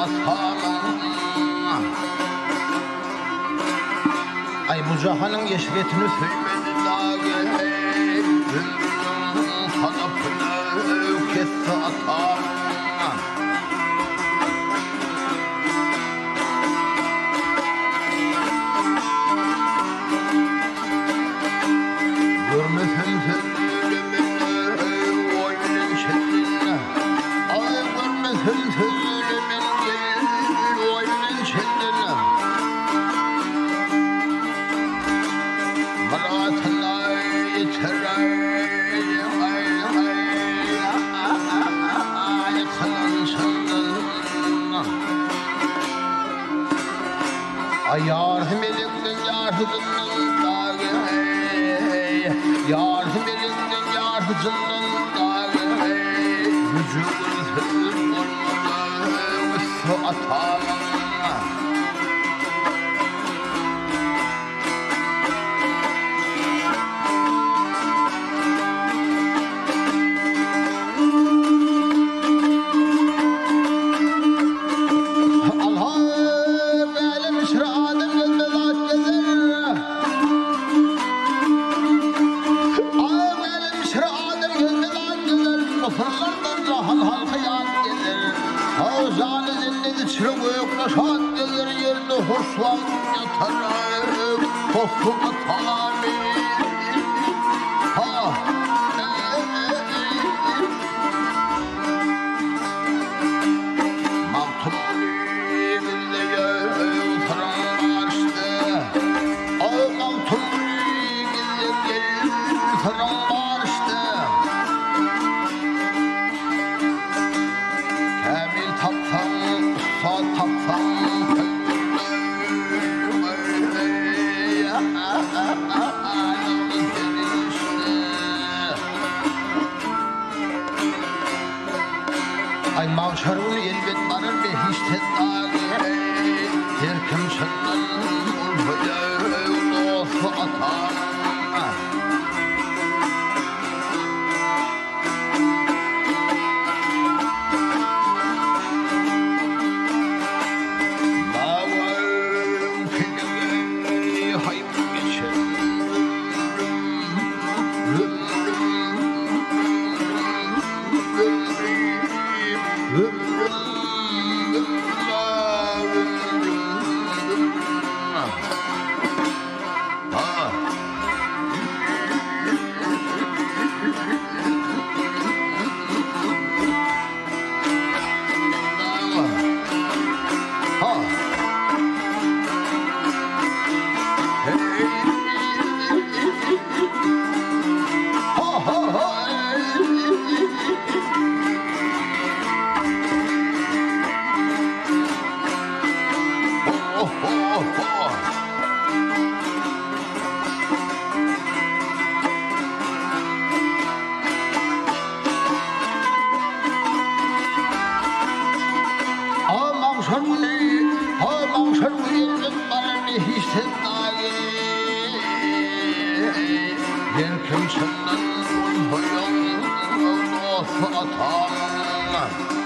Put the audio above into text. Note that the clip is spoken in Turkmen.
atamyň. Aý bu jahanyň eşretini söýmedi dagy, Ömrüniň tanapyny kesdi atamyň. Görmesem sözlemini oý bilen çenden, Aý görmesem sözlemini oý bilen çenden. Myratyna ýeter aý aý aý kylan çenden. Aý ýarsy melekden ýarsy jyndan dagy eý, Ýarsy melekden ýarsy jyndan dagy eý, Güjügin söz bolmaly ussa atamyň. Alha älem içre adam gezmez at gezer. Älem içre adam gezmez at gezer. Bu syrlardan jahan halky ýat gezer. Jany jennet içre gökde şat gezer. Ýerde hoşwagt ýatar possuk atamy. Ha. Magtymguly bizde ýöl syryň barşdy. Aý Magtymguly bizde ýel syryň barşdy. Kämil tapsaň, ussat tapsaň Aý magşar güni elbet barar behişte dagy Her kim çyndan bolsa dosty atamyň. Babaň keyigi haýp geçen Her kim çyndan bolsa ýoň dosty atamyň.